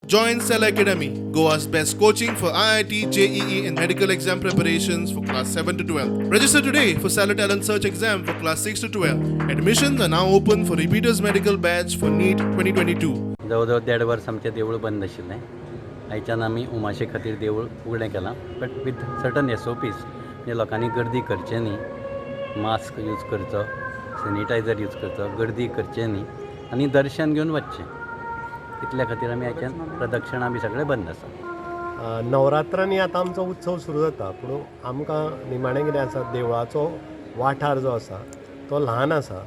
Join Cell Academy, Goa's best coaching for IIT, JEE, and medical exam preparations for class 7 to 12. Register today for Stellar Talent Search exam for class 6 to 12. Admissions are now open for repeaters medical batch for NEET 2022. जवळ जवळ देड वर्स आमचें देवूळ बंद आशिल्लें. आयच्यान आमी उमाशे खातीर देवूळ उगडें केलां, but with certain SOPs. म्हणजे लोकांनी गर्दी करचें न्ही, मास्क यूज करचो, सॅनिटायझर यूज करचो, गर्दी करचें न्ही आनी दर्शन घेवन वचचें. इतल्या खातीर आमी आयच्यान प्रदक्षिणा बी सगळें बंद आसा. नवरात्रांनी आतां आमचो उत्सव सुरू जाता, पूण आमकां निमाणें कितें आसा, देवळाचो वाठार जो आसा तो ल्हान आसा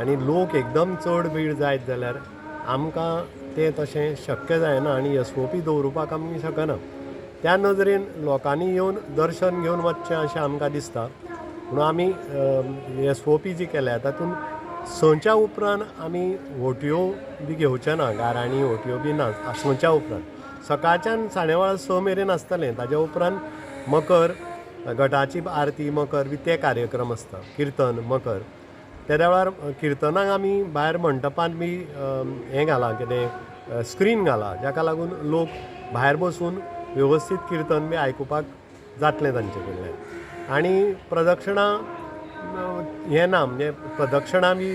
आनी लोक एकदम चड भीड जायत जाल्यार आमकां तें तशें शक्य जायना आनी एसओपी दवरुपाक आमी शकना. त्या नदरेन लोकांनी येवन दर्शन घेवन वचचें अशें आमकां दिसता. म्हणून आमी एसओपी जी केल्या तातूंत 6च्या उपरांत आमी होटयो बी घेवचे ना, गाराणी होटयो बी ना. 6च्या उपरांत सकाळच्यान 6:30 मेरेन आसतलें. ताज्या उपरांत मकर गटाची आरती, मकर बी ते कार्यक्रम आसता, किर्तन मकर. तेद्या वेळार किर्तनाक आमी भायर मंटपांत बी हें घालां, कितें स्क्रीन घालां, जाका लागून लोक भायर बसून वेवस्थीत किर्तन बी आयकुपाक जातलें तांचे कडल्यान. आनी प्रदक्षिणा हें ना, म्हणजे प्रदक्षिणा बी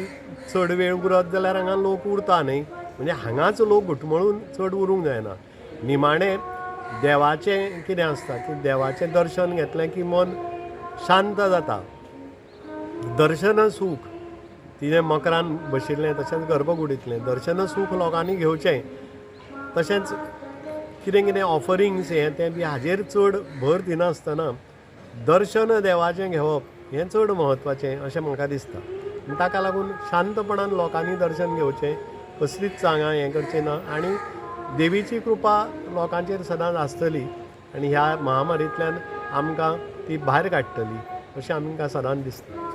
चड वेळ उरत जाल्यार हांगा लोक उरता न्ही, म्हणजे हांगाच लोक घुटमळून चड उरूंक जायना. निमाणें देवाचें कितें आसता की देवाचें दर्शन घेतलें की मन शांत जाता. दर्शन सूख तिजें मकरान बशिल्लें तशेंच गर्भकुडींतलें दर्शन सूख लोकांनी घेवचें. तशेंच कितें कितें ऑफरिंग्स हें तें बी हाजेर चड भर दिनासतना दर्शन देवाचें घेवप हें चड म्हत्वाचें अशें म्हाका दिसता. ताका लागून शांतपणान लोकांनी दर्शन घेवचें, कसलीच हांगा हें करचें ना आनी देवीची कृपा लोकांचेर सदांच आसतली आनी ह्या महामारींतल्यान आमकां ती भायर काडटली अशें आमकां सदांच दिसता.